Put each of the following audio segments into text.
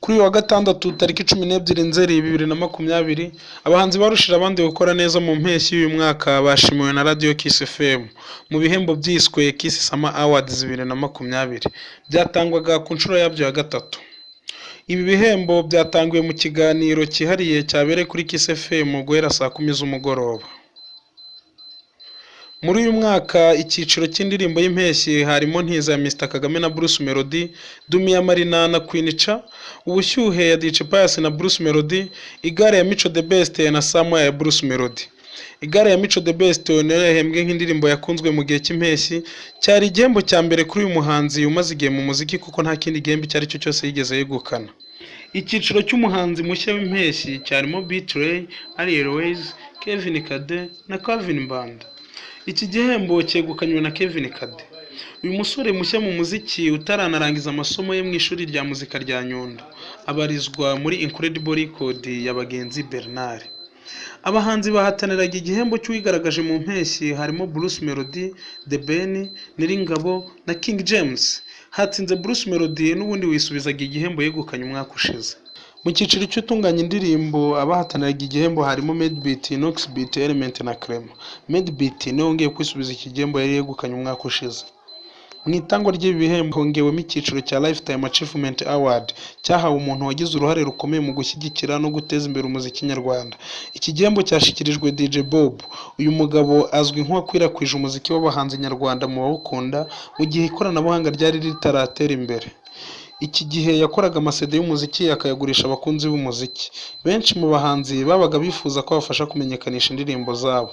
Kuri uyu wa Gatandatu tariki 12 Nzeri 2020, abahanzi barushije abandi gukora neza mu mpeshyi y'uyu mwaka bashimiwe na Radio Kiss FM mu bihembo byiswe Kiss Summer Awards 2020, byatangwaga ku nshuro yabyo ya gatatu. Ibi bihembo byatangiwe mu kiganiro cyihariye cyabereye kuri Kiss FM guhera saa 10 z'umugoroba. Muri uyu mwaka, icyiciro cy'indirimbo y'impeshyi harimo Ntiza ya Mr Kagame na Bruce Melodie, Dumi ya Marina na Queen Cha, Ubushyuhe ya DJ Pius na Bruce Melodie, Igare ya Mico The Best na Somewhere ya Bruce Melodie. Igare ya Mico The Best niyo yahembwe nk'indirimbo yakunzwe mu gihe cy'impeshyi, cyari igihembo cya mbere kuri uyu muhanzi umaze igihe mu muziki, kuko nta kindi gihembo icyo ari cyo cyose yigeze yegukana. Icyiciro cy'umuhanzi mushya w'impeshyi cyarimo B-Threy, Ariel Wayz, Kevin Kade na Calvin Mbanda. Iki gihembo cyegukanywe na Kevin Kade. Uyu musore mushya mu muziki utaranarangiza amasomo ye mu ishuri rya muzika rya Nyundo, abarizwa muri Incredible Record ya Bagenzi Bernard. Abahanzi bahataniraga igihembo cy'uwigaragaje mu mpeshyi harimo Bruce Melodie, The Ben, Nel Ngabo na King James. Hatsinze Bruce Melodie n'ubundi wisubizaga igihembo yegukanye umwaka ushize. Mu cyiciro cy'utunganya indirimbo, abahataniraga igihembo harimo Madebeat, Knox Beat, Element na Clement. Madebeat niwe wongeye kwisubiza iki gihembo yari yegukanye umwaka ushize. Mu itangwa ry'ibi bihembo hongewemo icyiciro cya Lifetime Achievement Award, cyahawe umuntu wagize uruhare rukomeye mu gushyigikira no guteza imbere umuziki nyarwanda. Iki gihembo cyashyikirijwe DJ Bob. Uyu mugabo azwi nk'uwakwirakwije umuziki w'abahanzi nyarwanda mu bawukunda mu gihe ikoranabuhanga ryari ritaratera imbere. Iki gihe yakoraga ama CD y'umuziki akayagurisha abakunzi b'umuziki. Benshi mu bahanzi babaga bifuza ko abafasha kumenyekanisha indirimbo zabo.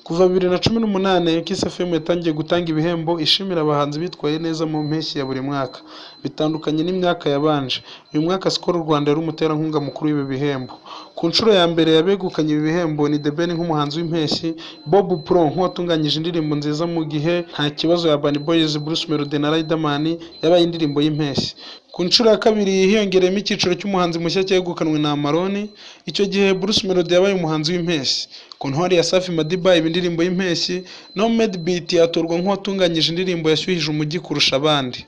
Kuva 2018, Kiss FM yatangiye gutanga ibihembo ishimira abahanzi bitwaye neza mu mpeshyi ya buri mwaka. Bitandukanye n'imyaka yabanje, uyu mwaka Skol Rwanda yari umuterankunga mukuru w'ibi bihembo. Ku nshuro ya mbere, abegukanye ibi bihembo ni The Ben nk'umuhanzi w'impeshyi, Bob Pro nk'uwatunganyije indirimbo nziza, mu gihe Nta Kibazo ya Urban Boys, Bruce Melodie na Riderman yabaye indirimbo y'impeshyi. Ku nshuro ya kabiri hiyongereyemo icyiciro cy'umuhanzi mushya cyegukanwe na Amalon, icyo gihe Bruce Melodie yabaye umuhanzi w'impeshyi. Kontwari ya Safi Madiba iba indirimbo y'impeshyi, naho Madebeat atorwa nk'uwatunganyije indirimbo yashyuhije umujyi kurusha abandi.